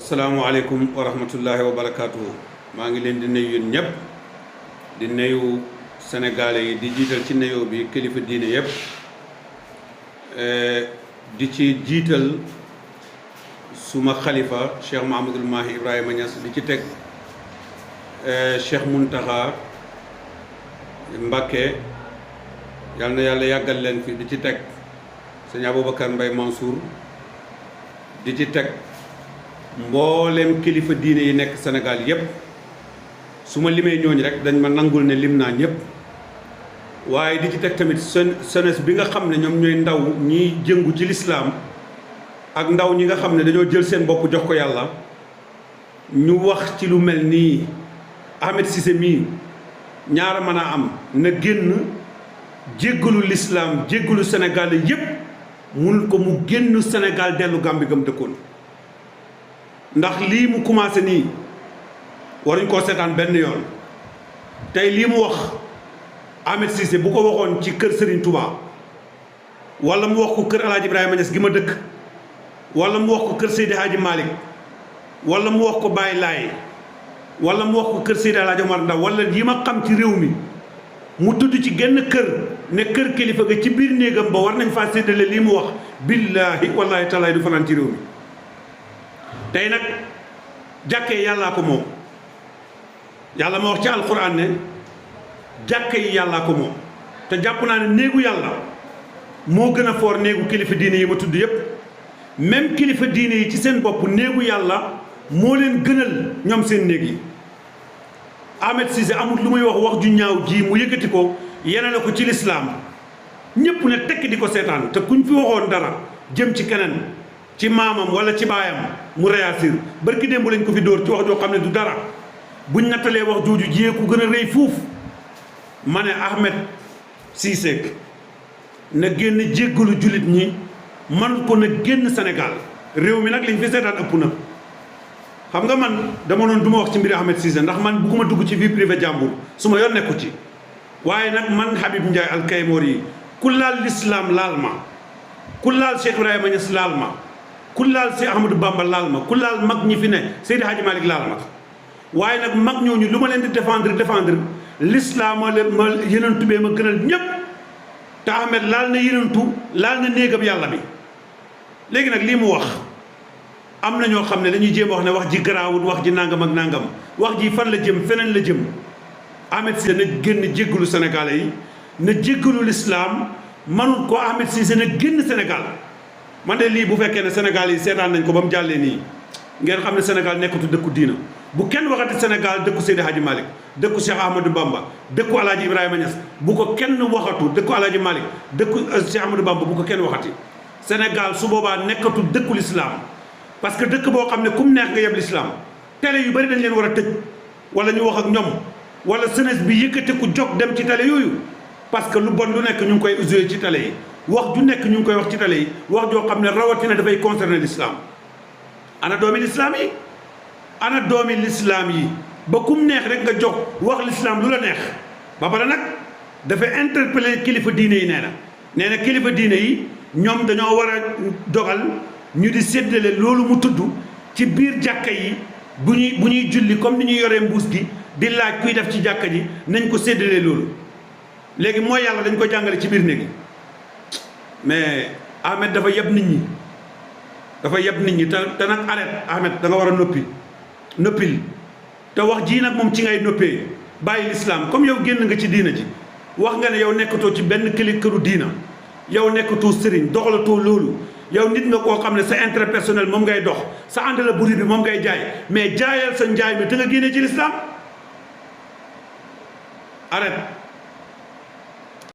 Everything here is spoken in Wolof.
Assalamualaikum warahmatullahi wabarakatuh. Ma ngi len di nuyu yeen ñep di nuyu sénégalais yi di jital ci nuyu bi kilifa diine yépp di ci jital suma khalifa Cheikh Mahamadul Mahi Ibrahima Niass di ci tek Cheikh Muntaha Mbacké yalla na yalla yagal len fi di ci tek Serigne Aboubacar Mbaye Mansour di ci tek mboolem kilifa diine yi nek Sénégal yépp suma limé ñooñ rek dañ ma nangul ne limna ñëpp waye di ci tek tamit senes bi nga xamne ñom ñoy ndaw ñi jëngu ci l'islam ak ndaw ñi nga xamne dañoo jël seen bop jox ko yàlla ñu wax ci lu melni Ahmed Cissé mi ñaara mëna am na génn jéggalu l'islam jéggalu Sénégal yépp mun ko mu génn Sénégal delu Gambie gam dëkkoon ndax li mu commencé ni waruñ ko sétane ben yoon tay li mu wax Ahmed Cissé bu ko waxon ci kër Serigne Touba wala mu wax ko kër Alhaji Ibrahima Niass gima dëkk wala mu wax ko kër Seydi Hadji Malick wala mu wax ko Baye Laye wala mu wax ko kër Seydi Alhaji Omar Ndaw wala yima xam ci réew mi mu tudd ci genn kër ne kër kilifa ga ci biir néegam ba war nañ fa séddale li mu wax billahi wallahi taala du fanaan ci réew mi tay nak jàkke yàllaa ko moom yàlla ma wax ci alquran ne jàkke yi yàllaa ko moom te jàpp naa ne néegu yàlla moo gën a foor néegu kilifa diine yi ma tudd yépp même kilifa diine yi ci seen bopp néegu yàlla moo leen gënal ñoom seen néeg yi Ahmed Cissé amul lu muy wax ju ñaaw ji mu yëkkati ko yeneen ko ci lislaam ñépp ne tekk di ko seetaan te kuñ fi waxoon dara jëm ci keneen ci maamam wala ci baayam mu réagir barki démb lañ ko fi dóor ci wax joo xam ne du dara buñ nattalee wax jooju jiyee ku gën a rëy fuuf ma ne Ahmed Cissé na génn jéggalu jullit ñi man ko na génn Sénégal réew mi nag liñ fi seetaan ëpp na xam nga man dama noon du ma wax ci mbiri Ahmed Cissé ndax man bugguma dugg ci vie privée jàmbur su ma yoon nekku ci waaye nag man Habib Ndiaye Alkaymor yi ku laal l'islam laal ma ku laal Cheikh Ibrahima Niass laal ma ku laal si Ahmadou Bamba laal ma ku laal mag ñi fi ne Seydi Hadji Malick laal ma waaye nag mag ñooñu lu ma leen di défendre l'islam ma yenentu bee ma gënal ñépp te Ahmed laal na yenentu laal na néegam yàlla bi léegi nag lii mu wax am na ñoo xam ne dañuy jéem wax ne wax ji garaawut wax ji nangam ak nangam wax ji fan la jëm feneen la jëm Ahmed Cissé na génn jéggalu Sénégalais yi na jéggalu l'islam manul ko Ahmed Cissé na génn Sénégal man de lii bu fekkee ne Sénégal yi seetaan nañ ko ba mu jàllee nii ngeen xam ne Sénégal nekkatu dëkku diina bu kenn waxati Sénégal dëkku Seydi Hadji Malick dëkku Cheikh Ahmadou Bamba dëkku Alhaji Ibrahima Niass bu ko kenn waxatu dëkku Alhaji Malick dëkku Cheikh Ahmadou Bamba bu ko kenn waxati Sénégal su boobaa nekkatu dëkku l'islam parce que dëkk boo xam ne kum neex nga yeb l'islam télé yu bari dañ leen war a tëj wala ñu wax ak ñoom wala jeunesse bi yëkkate ku jóg dem ci télé yooyu parce que lu bon lu nekk ñu ngi koy usé ci télé yi wax ju nekk ñu ngi koy wax ci télé yi wax joo xam ne rawatina dafay concerner l'islam ana doomi l'islam yi ana doomi l'islam yi ba kum neex rek nga jóg wax l'islam lu la neex ba pare nag dafa interpeller kilifa diine yi nee na kilifa diine yi ñoom dañoo war a dogal ñu di séddale loolu mu tudd ci biir jàkka yi bu ñuy julli comme ni ñuy yoree mbuus gi di laaj kuy def ci jàkka ji nañ ko séddale loolu léegi mooy yàlla dañ ko jàngale ci biir néegi mais Ahmed dafa yeb nit ñi te nag arrête Ahmed da nga war a noppil te wax jii nag moom ci ngay noppee bàyyi l'islam comme yow génn nga ci diina ji wax nga ne yow nekkatoo ci benn këru diina yow nekkatoo sëriñ doxalatoo loolu yow nit nga koo xam ne sa intérêt personnel moom ngay dox sa ànd la buri bi moom ngay jaay mais jaayal sa njaay mi te nga génnee ci l'islam arrête